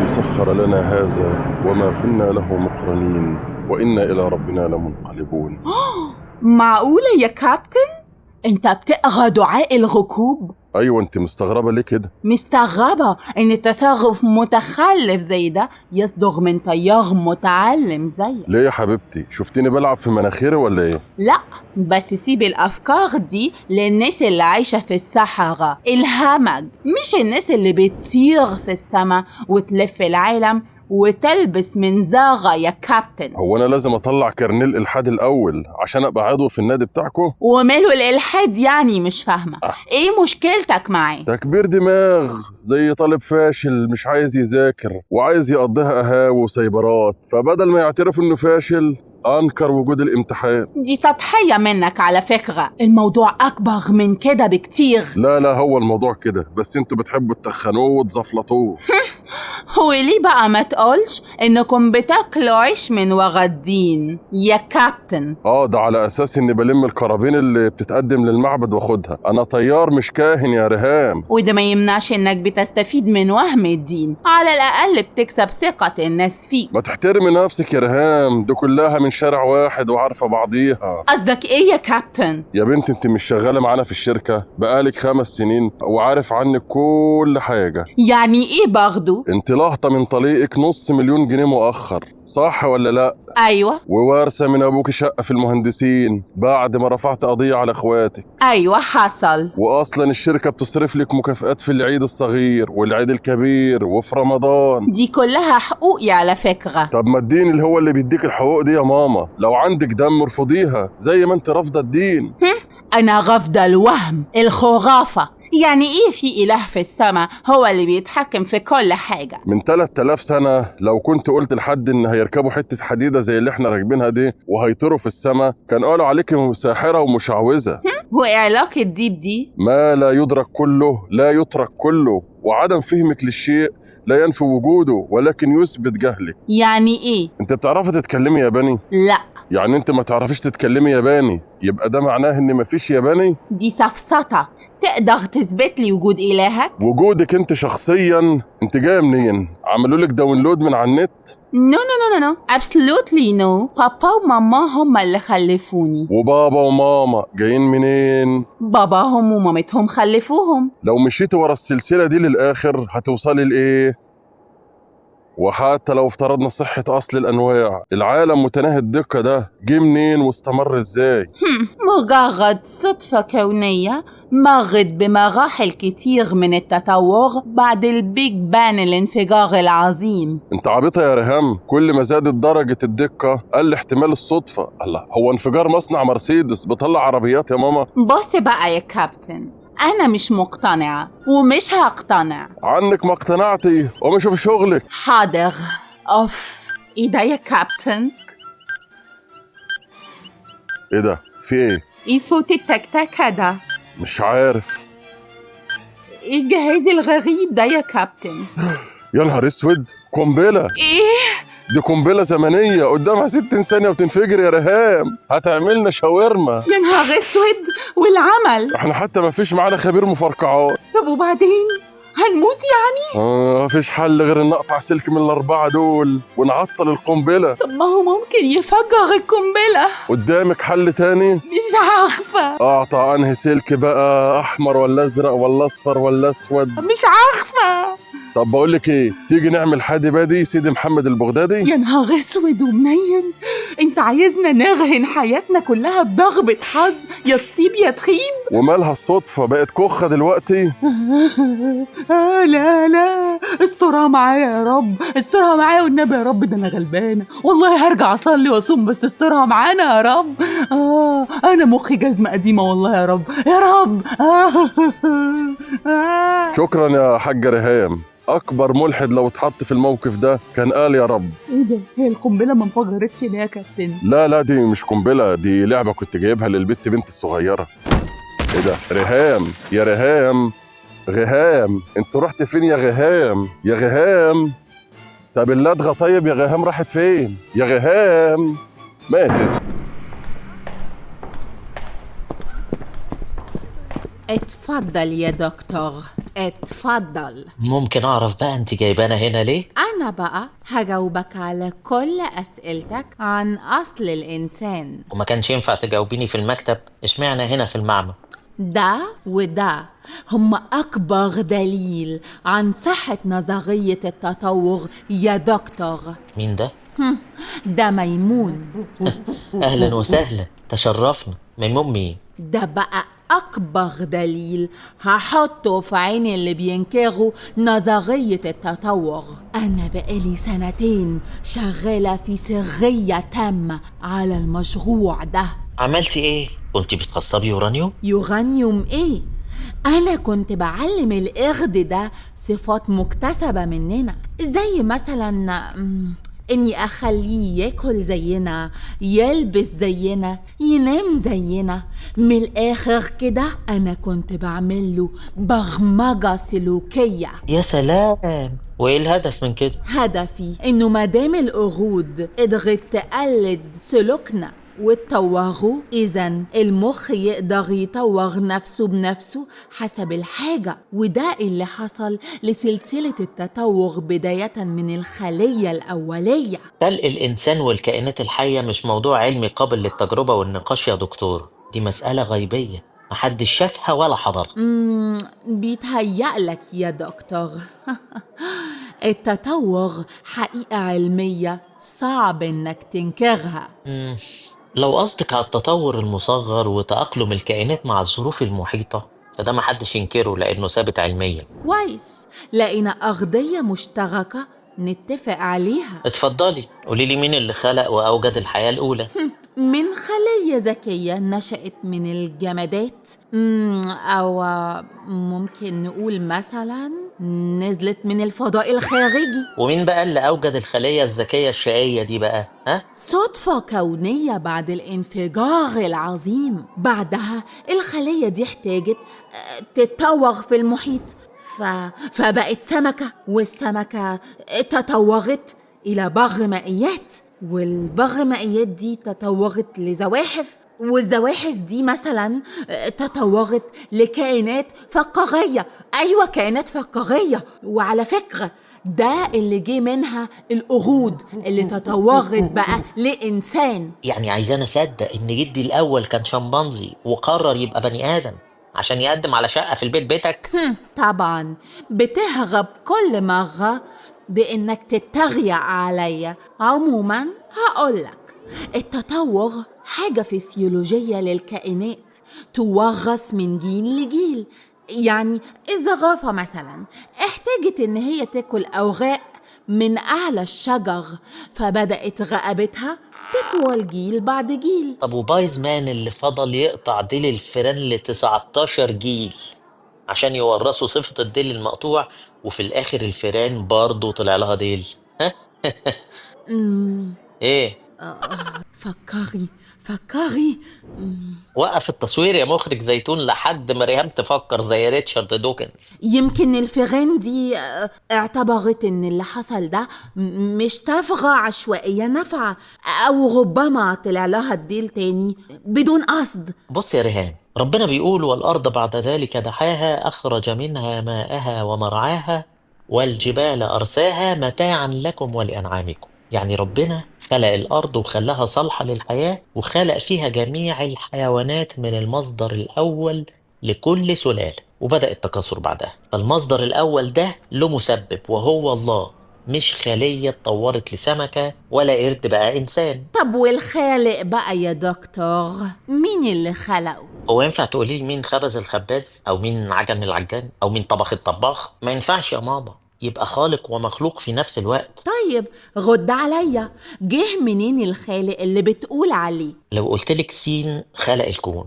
الذي سخر لنا هذا وما كنا له مقرنين وإنا إلى ربنا لمنقلبون. معقولة يا كابتن؟ انت بتقرأ دعاء الركوب؟ ايوه، انت مستغربة ليه كده؟ مستغربة ان التصرف متخلف زي ده يصدر من طيار متعلم زيك. ليه يا حبيبتي؟ شفتيني بلعب في مناخيري ولا ايه؟ لا، بس سيب الافكار دي للناس اللي عايشة في الصحراء الهمج، مش الناس اللي بتطير في السماء وتلف العالم وتلبس من زاغة يا كابتن. هو أنا لازم أطلع كارنيه الإلحاد الأول عشان أبقى عضو في النادي بتاعكو؟ وماله الإلحاد يعني؟ مش فاهمة. إيه مشكلتك معاه؟ تكبير دماغ، زي طالب فاشل مش عايز يذاكر وعايز يقضيها قهاوي وسايبرات، فبدل ما يعترف إنه فاشل أنكر وجود الامتحان. دي سطحية منك على فكرة، الموضوع أكبر من كده بكتير. لا هو الموضوع كده، بس انتوا بتحبوا تتخنوه وتزفلطوه. هو ليه بقى ما تقولش إنكم بتاكلوا عيش من ورا الدين يا كابتن؟ ده على أساس إني بلم الكرابين اللي بتتقدم للمعبد واخدها. أنا طيار مش كاهن يا ريهام. وده ما يمنعش إنك بتستفيد من وهم الدين، على الأقل بتكسب ثقة الناس فيك. ما تحترمي نفسك يا ريهام، ده كلها من شارع واحد وعارفة بعضيها. قصدك ايه يا كابتن؟ يا بنت انت مش شغالة معانا في الشركة بقالك 5 سنين وعارف عنك كل حاجة. يعني ايه برضو؟ انت لهطة من طليقك 500,000 جنيه مؤخر، صح ولا لا؟ ايوه. ووارثة من ابوك شقة في المهندسين بعد ما رفعت قضية على اخواتك. ايوه حصل. واصلا الشركة بتصرف لك مكافآت في العيد الصغير والعيد الكبير وفي رمضان. دي كلها حقوقي على فكرة. طب ما الدين اللي هو اللي بيديك الحقوق دي يا ماما، لو عندك دم ارفضيها زي ما انت رافضة الدين. انا رافضة الوهم، الخرافة. يعني ايه في اله في السماء هو اللي بيتحكم في كل حاجة؟ من 3000 سنة لو كنت قلت لحد ان هيركبوا حتة حديدة زي اللي احنا راكبينها دي وهيطيروا في السماء كان قالوا عليك ساحرة ومشعوذة. وايه علاقة دي بدي؟ ما لا يدرك كله لا يترك كله، وعدم فهمك للشيء لا ينفي وجوده ولكن يثبت جهلك. يعني ايه؟ انت بتعرفي تتكلمي ياباني؟ لا. يعني انت ما تعرفيش تتكلمي ياباني، يبقى ده معناه ان مفيش ياباني؟ دي سفسطة. تقدر تثبت لي وجود إلهك؟ وجودك انت شخصيا، انت جايه منين؟ عملوا لك download من على النت؟ no no no no absolutely no. بابا وماما هم اللي خلفوني. وبابا وماما جايين منين؟ باباهم ومامتهم خلفوهم. لو مشيتي ورا السلسلة دي للآخر هتوصلي لإيه؟ وحتى لو افترضنا صحة أصل الأنواع، العالم متناهي الدقة ده جه منين واستمر إزاي؟ مجرد صدفة كونية مرت بمراحل كتير من التطور بعد ال Big Bang، الانفجار العظيم. انت عبيطة يا ريهام، كل ما زادت درجة الدقة قل احتمال الصدفة. الله، هو انفجار مصنع مرسيدس بطلع عربيات يا ماما؟ بص بقى يا كابتن، أنا مش مقتنعة ومش هقتنع. عنك ما اقتنعتي، قومي شوفي شغلك. حاضر. أوف، إيه ده يا كابتن؟ إيه ده؟ في إيه؟ إيه صوت التكتكة ده؟ مش عارف. إيه الجهاز الغريب ده يا كابتن؟ يا نهار أسود، قنبلة. إيه؟ دي قنبلة زمنية قدامها 60 ثانية وتنفجر يا ريهام، هتعملنا شاورما. يا نهار اسود، والعمل؟ احنا حتى ما فيش معانا خبير مفرقعات. طب وبعدين هنموت يعني؟ ما فيش حل غير ان نقطع سلك من ال4 دول ونعطل القنبلة. طب ما هو ممكن يفجر القنبلة. قدامك حل تاني؟ مش عارفة. اقطع انهي سلك بقى، احمر ولا ازرق ولا اصفر ولا اسود؟ مش عارفة. طب بقول لك ايه، تيجي نعمل حادي بادي سيدي محمد البغدادي؟ يا نهار اسود ومنيل، انت عايزنا نرهن حياتنا كلها بضربة حظ، يا تصيب يا تخيب. ومالها الصدفة، بقت كخة دلوقتي. لا لا، استرها معايا يا رب، استرها معايا والنبي يا رب، ده انا غلبانة والله، هرجع اصلي واصوم بس استرها معانا يا رب. انا مخي جزمة قديمة والله يا رب يا رب. شكرا يا حاجة ريهام، أكبر ملحد لو اتحط في الموقف ده كان قال يا رب. إيه ده؟ هي القنبلة ما انفجرتش ليه يا كابتن؟ لا لا، دي مش قنبلة، دي لعبة كنت جايبها للبت بنت الصغيرة. إيه ده؟ ريهام، يا ريهام، ريهام، أنت رحت فين يا ريهام؟ يا ريهام، طب اللدغة طيب يا ريهام راحت فين؟ يا ريهام ماتت. اتفضل يا دكتور. اتفضل. ممكن أعرف بقى أنت جايبانا هنا ليه؟ أنا بقى هجاوبك على كل أسئلتك عن أصل الإنسان. وما كانش ينفع تجاوبيني في المكتب؟ اشمعنى هنا في المعمل؟ ده وده هم أكبر دليل عن صحة نظرية التطور يا دكتور. مين ده؟ ده ميمون. أهلا وسهلا، تشرفنا. ميمون مين؟ ده بقى أكبر دليل هحطه في عين اللي بينكروا نظرية التطور. أنا بقالي 2 سنين شغالة في سرية تامة على المشروع ده. عملتي إيه؟ كنت بتخصبي يورانيوم؟ يورانيوم إيه؟ أنا كنت بعلم القرد ده صفات مكتسبة مننا، زي مثلا إني أخليه ياكل زينا، يلبس زينا، ينام زينا. من الآخر كده أنا كنت بعمله برمجة سلوكية. يا سلام، وإيه الهدف من كده؟ هدفي إنه مادام القرود قدرت تقلد سلوكنا وتطوره، إذن المخ يقدر يطور نفسه بنفسه حسب الحاجة، وده اللي حصل لسلسلة التطور بداية من الخلية الأولية. خلق الإنسان والكائنات الحية مش موضوع علمي قابل للتجربة والنقاش يا دكتور، دي مسألة غيبية محدش شافها ولا حضرها. بيتهيألك يا دكتور. التطور حقيقة علمية صعب إنك تنكرها. لو قصدك على التطور المصغر وتأقلم الكائنات مع الظروف المحيطة فده محدش ينكره لأنه ثابت علميا. كويس، لقينا أرضية مشتركة نتفق عليها. اتفضلي قولي لي مين اللي خلق وأوجد الحياة الأولى؟ من خلية ذكية نشأت من الجمادات، أو ممكن نقول مثلا نزلت من الفضاء الخارجي. ومين بقى اللي أوجد الخلية الذكية الشقية دي بقى؟ ها؟ صدفة كونية بعد الانفجار العظيم. بعدها الخلية دي احتاجت تتطور في المحيط، فبقت سمكة، والسمكة تطورت إلى برمائيات، والبرمائيات دي تطورت لزواحف، والزواحف دي مثلا تطورت لكائنات فقارية. أيوة، كائنات فقارية. وعلى فكرة ده اللي جه منها القرود اللي تطورت بقى لإنسان. يعني عايزانا أصدق إن جدي الأول كان شمبانزي وقرر يبقى بني آدم عشان يقدم على شقة في البيت بيتك؟ طبعا بتهرب كل مرة بإنك تتريق عليا. عموما هقولك، التطور حاجة فسيولوجية للكائنات تورث من جيل لجيل. يعني الزرافة مثلا احتاجت إن هي تاكل أوراق من أعلى الشجر، فبدأت رقبتها تطول جيل بعد جيل. طب وبايز مان اللي فضل يقطع ديل الفيران ل 19 جيل عشان يورثوا صفة الديل المقطوع، وفي الآخر الفيران برضه طلع لها ديل. ها؟ إيه؟ فكري فكري. وقف التصوير يا مخرج زيتون لحد ما ريهام تفكر زي ريتشارد دوكنز. يمكن الفيران دي اعتبرت ان اللي حصل ده مش طفرة عشوائية نافعة، او ربما طلع لها الديل تاني بدون قصد. بص يا ريهام، ربنا بيقول والأرض بعد ذلك دحاها أخرج منها ماءها ومرعاها والجبال أرساها متاعا لكم ولأنعامكم. يعني ربنا خلق الأرض وخلاها صالحة للحياة، وخلق فيها جميع الحيوانات من المصدر الأول لكل سلالة، وبدأ التكاثر بعدها. فالمصدر الأول ده له مسبب وهو الله، مش خلية اتطورت لسمكة ولا قرد بقى إنسان. طب والخالق بقى يا دكتور، مين اللي خلقه؟ هو ينفع تقولي لي مين خبز الخباز أو مين عجن العجان أو مين طبخ الطباخ؟ ما ينفعش يا ماما، يبقى خالق ومخلوق في نفس الوقت. طيب رد عليا، جه منين الخالق اللي بتقول عليه؟ لو قلتلك سين خلق الكون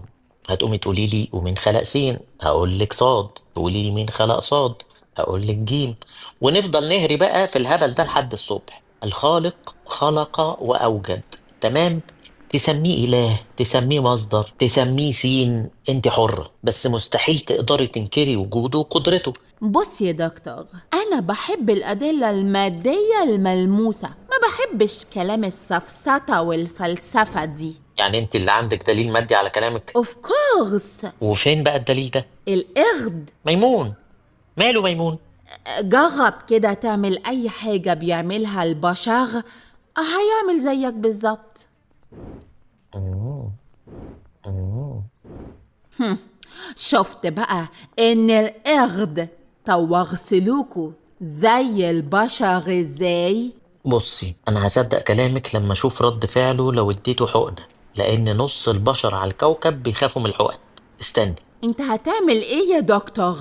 هتقومي تقولي لي ومين خلق سين؟ هقول لك صاد. تقولي لي مين خلق صاد؟ هقول لك جيم. ونفضل نهري بقى في الهبل ده لحد الصبح. الخالق خلق وأوجد، تمام؟ تسميه إله، تسميه مصدر، تسميه سين، انت حرة، بس مستحيل تقدري تنكري وجوده وقدرته. بص يا دكتور، أنا بحب الأدلة المادية الملموسة، ما بحبش كلام السفسطة والفلسفة دي. يعني انت اللي عندك دليل مادي على كلامك؟ Of course. وفين بقى الدليل ده؟ القرد ميمون. ماله ميمون؟ جرب كده تعمل أي حاجة بيعملها البشر، هيعمل زيك بالظبط. شفت بقى إن القرد طور سلوكه زي البشر إزاي؟ بصي، أنا هصدق كلامك لما أشوف رد فعله لو اديته حقنة، لأن نص البشر على الكوكب بيخافوا من الحقن. استني، انت هتعمل ايه يا دكتور؟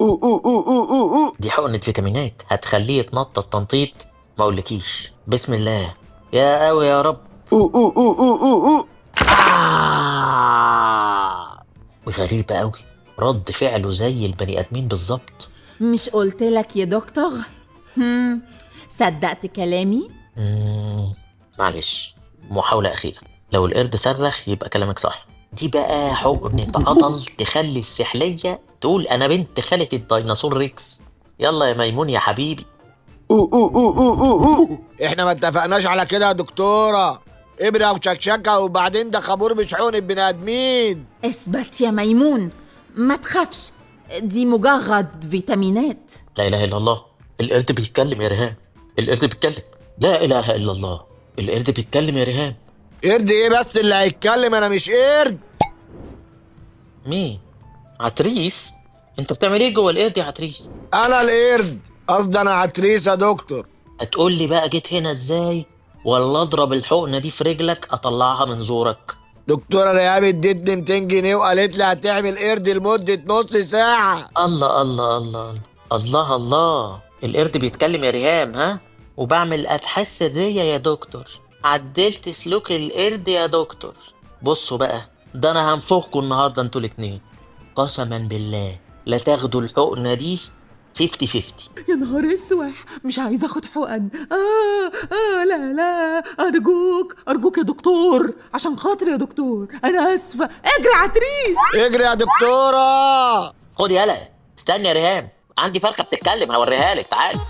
أو أو أو أو أو أو. دي حقنة فيتامينات هتخليه يتنطط تنطيط ما اقولكيش. بسم الله يا قوي يا رب. أو أو أو أو أو أو. وغريبة قوي، رد فعله زي البني آدمين بالظبط. مش قلت لك يا دكتور؟ صدقت كلامي؟ معلش، محاولة أخيرة. لو القرد صرخ يبقى كلامك صح. دي بقى حقنة عضل تخلي السحلية تقول أنا بنت خالة الديناصور ريكس. يلا يا ميمون يا حبيبي. أو أو أو أو أو أو. احنا ما اتفقناش على كده يا دكتورة. إبرة وشكشكة، وبعدين ده خابور مش حقنة بني آدمين. اثبت يا ميمون، ما تخافش، دي مجرد فيتامينات. لا إله إلا الله، القرد بيتكلم يا ريهام، القرد بيتكلم. لا إله إلا الله، القرد بيتكلم يا ريهام. قرد إيه بس اللي هيتكلم؟ أنا مش قرد. مين؟ عتريس؟ أنت بتعمل إيه جوه القرد يا عتريس؟ أنا القرد، قصدي أنا عتريس يا دكتور. هتقول لي بقى جيت هنا إزاي؟ ولا أضرب الحقنة دي في رجلك أطلعها من زورك؟ دكتورة ريهام ادتني 200 جنيه وقالت لي هتعمل قرد لمدة نص ساعة. الله الله الله الله الله، القرد بيتكلم يا ريهام. ها؟ وبعمل أبحاث سرية يا دكتور، عدلت سلوك القرد يا دكتور. بصوا بقى، ده أنا هنفخكوا النهاردة انتوا الاتنين، قسما بالله لا تاخدوا الحقنة دي 50-50. يا نهار اسوح، مش عايزه اخد حقن. لا لا، ارجوك ارجوك يا دكتور، عشان خاطري يا دكتور، انا اسفه. اجري عتريس، اجري يا دكتوره. خد يلا. استني يا ريهام، عندي فرخه بتتكلم هوريها لك، تعالي.